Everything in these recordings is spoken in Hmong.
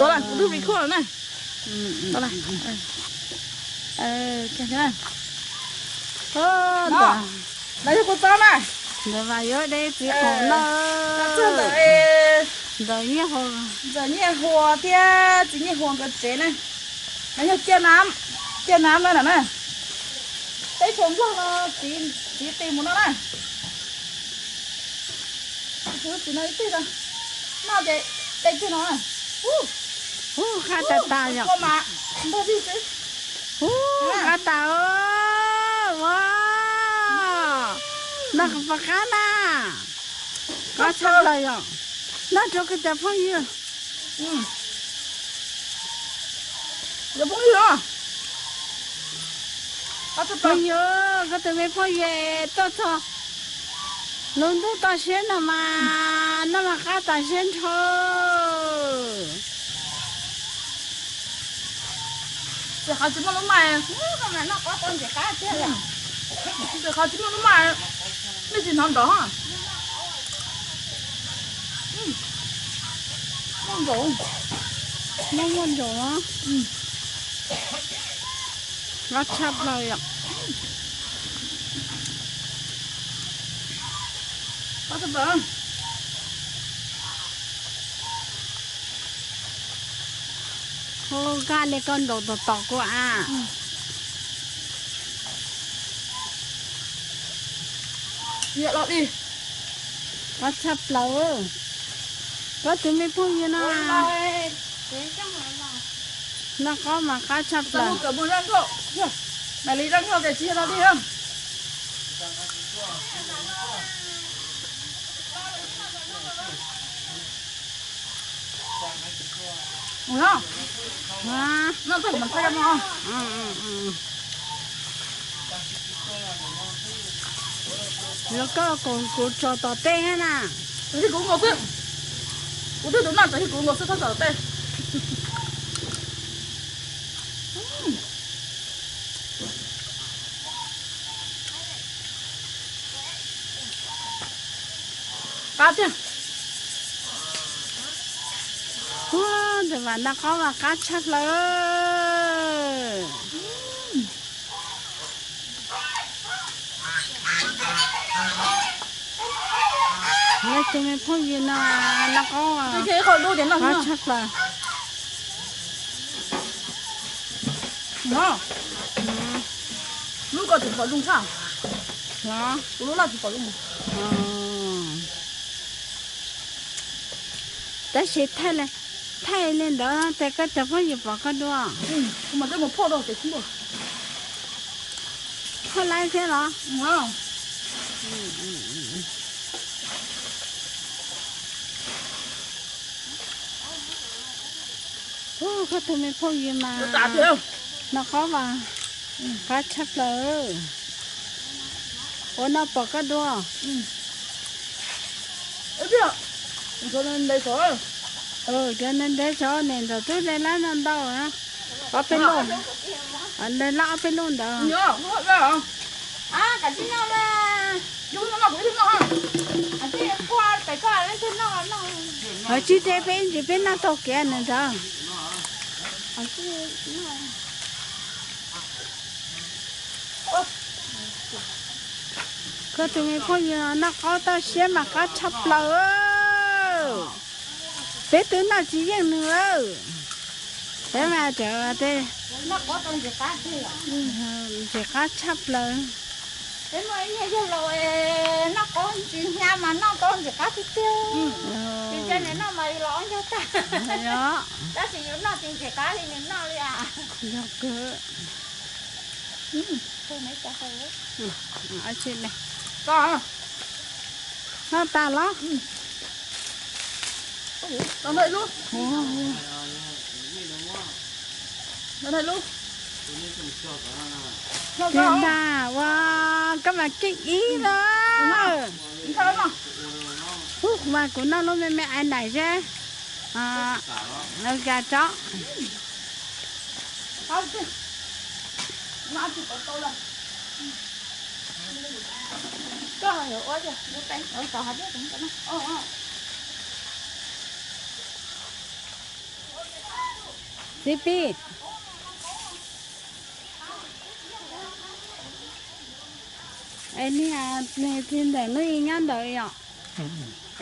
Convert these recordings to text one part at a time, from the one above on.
Kuv twb record na. Ntawd yog kuv txob na. Ntawd mas yuav de txiv qaum no. Ntxawm Nyiaj Huas thiab txiv Nyiaj Huas nkawd tsev na. No yog Cia Nam, Cia Nam no na. Teb chaws Nplog no txiv tig mus no na. Txiv no ib teg no, no ces de kiag no. Ub, qab tas tas yom. Ub, qab tas. Ua, noj qab na. Qab tshaj plaws yom. Noj rau koj cov phooj ywg. Phooj ywg, koj tus me phooj ywg tuaj txog lub ntuj toj siab no mas noj mas qab tas siab nrho. Qhov tsis muaj lub mas, qhov tsis muaj lub mas, nej tsis hnov nrov. Muaj nkaus, muaj muaj nkaus. Qab tshaj plaws yom. Qab tshaj plaws. Hu kaj li koj ntaus tom tom kuv a. Qab tshaj plaws. Koj tus me phooj ywg no, noj qab mas qab tshaj plaws. Los koj, kuv tso tom tej na. Kuv twb tus noj txawm kuv nkaus xwb txhob tso tom tej. Qab tiag. Ua, ntawm mas noj qab mas qab tshaj plaws. Neb tus me phooj ywg no noj qab mas qab tshaj plaws. Lub ko tsis pom zoo tshaj. Los? Kuv lub loj tsis pom zoo. Tab sis thaij li, thaij li ntawd ces koj cov phooj ywg pom koj dua. Kuv mam coj mus phoj rau ces tsis ntuj. Phoj laib thiab los? Ub, koj tus me phooj ywg mas noj qab mas qab tshaj plaws. Ua no pom koj dua. Cov ntev cov niam ntxawm twb de lab no ntau, ob peb lub, de lab ob peb lub ntawd. Tsis de peb ntsis peb noj taug kev niam ntxawm. Koj tus me phooj ywg noj qab toj siab mas qab tshaj plaws. Peb twb noj tsis yeej nws lawm. Peb mas tseem ntxim qab tshaj plaws. Peb muaj ib niag yawg laus noj qab tsis hnyav mas noj tau ntxim qab tiag tiag. Tsis ntshai nws noj mas yus los ob ncaug tag. Tab sis yus noj tsis ntxim qab li nws noj li as. Yog kawg. Noj tas los? Tiag ntag, ua koj mas keej ib lawm. Ub, mas kuv noj lub me me ai naim seb. Cas tso. Txiv Pij, es niag txiv ntxawm hnub ib nyob ntawd yom?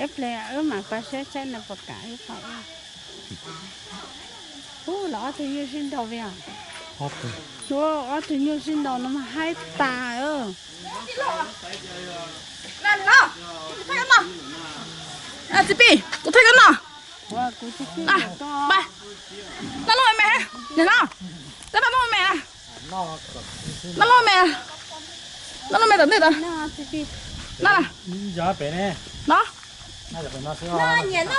Ib pliag wb mam pais saib saib nws puas kam wb qhov. Ub, los ob tug nyuj sib ntaus li os. Ob tug nyuj sib ntaus no mas haib tas. Txiv Pij, kuv thaj koj noj. Noj lub me me, niam no, koj noj lub me me, noj lub me me, noj lub me tom ntej tod. Noj, no, niam no,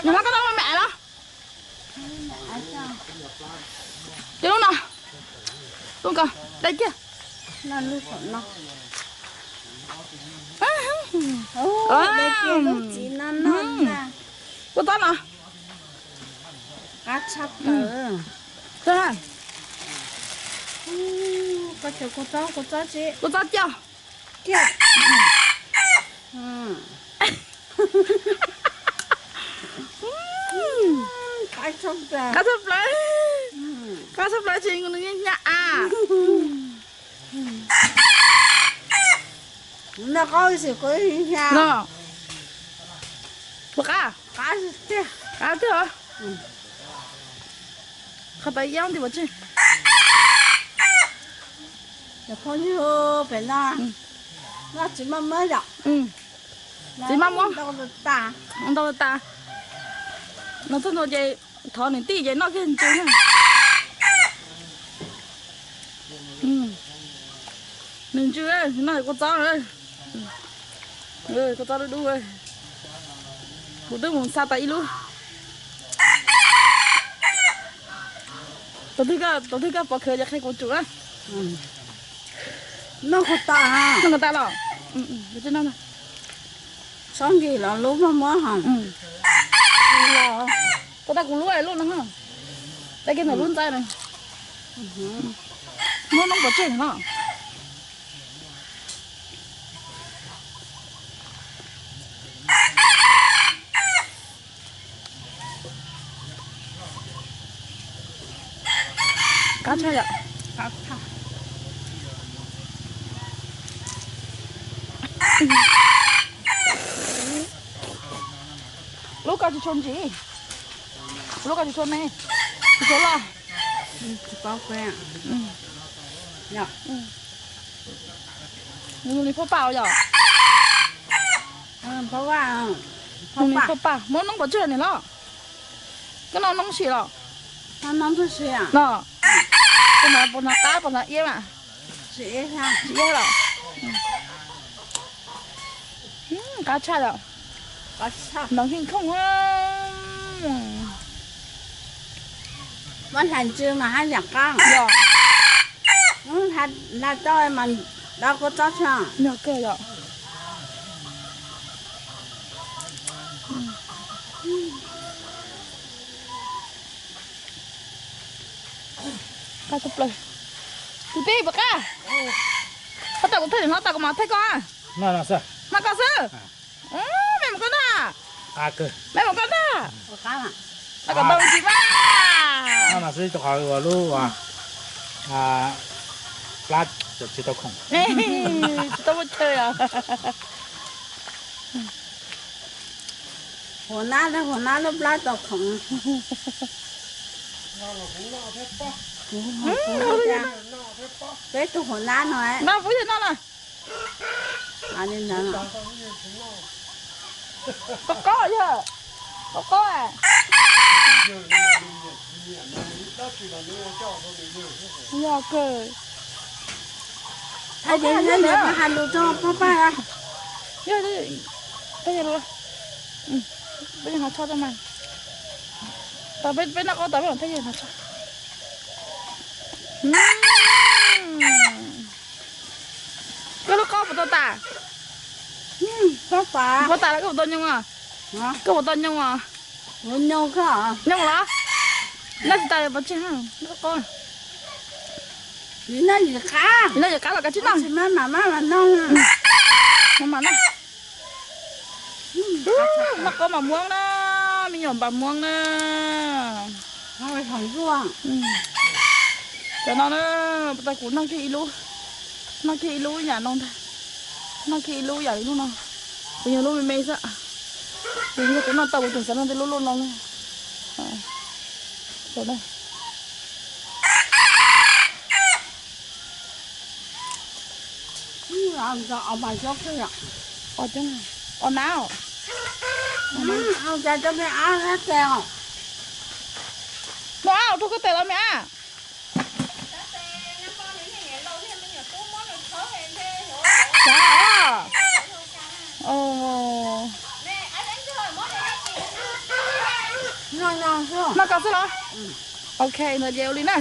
koj noj lub me me los. Ces lub no, lub ko, dai kiag. Kua txob no, qab tshaj plaws. Kua txob, kua txob, kua txob coj. Qab tshaj plaws, qab tshaj plaws ces nws nyaj nyaj a. Noj qab, puas qab? Qab tiag. Qhov tas ib ob nti pov tseg. Phooj ywg, pem no noj txiv maj muab yom. Txiv maj muab ntau tas. No txog ntua ces thov nws tij ces noj kiag ntses na. Nws ntsws, noj kua txob, kua txob dub dub. Kuv twb mus xa tas ib lub. Tus twg koj pov khawv ces qhia kuv tsum na. Noj kua tas, noj kua tas los. Tsob nkig los lub maj muab hos. Kua tas kuv lub lub no, tas kiag ntawm lub ntxa na. Muab noob pov tseg no. Qab tshaj yom. Lub ko tsis tshua ntsim, lub ko tsis tshua me, tsis tshua loj. Nws li phauj paj yom. Nws li phauj paj, muab noob pov tseg niam hlob. Koj noj noob sim los? No, puas hnov qab puas hnov iab mas? Tsis iab los? Qab tshaj yom. Nov heej khooj. Muab hlais ntsws mas haj yam qab. Yog. Hlais tau mas dov kua txob tshaj. Yog kawg yom. Qab tshaj plaws. Tus tij puas qab? Qab tas kuv thaj, hnov tas kuv mam thaj koj. Hnov koj xwb. Me mus koj ntag. Me mus koj ntag. Qab kom tau tsis mas. Qab mas xwb rau qhov uas lub plab tsis tau khoom. Tsis tau muaj chaw os. Huas nab, huas nab lub plab tau khoom. Peb tug huas nab no. Noj pub yawg noj na. Qaub qaub yawg, qaub qaub. Yog kawg. Yog, peb yog no tso mas. Peb noj qaub tas peb mam thaj yawg no tso. Koj lub qaub puas tau tas? Puas tas los koj puas tau nyoo os? Koj puas tau nyoo os? Nyoo los? Noj tsis tas pov tseg, noj qaub. Noj yim qab los kav tsij noj. Noj qaub mas muab na, me nyuam npam muab na. Cov no na, tau kuv noj kiag ib lub, noj kiag ib lub yam no ntag. Noj kiag ib lub yam li lub no. Kuv yog lub me me xwb. Kuv noj tau kuv tseem xav noj tej lub loj no na. Ua nab. Me ab, rau koj tes los me ab. Noj ko xwb los? Ok, ntawd ces ua li na.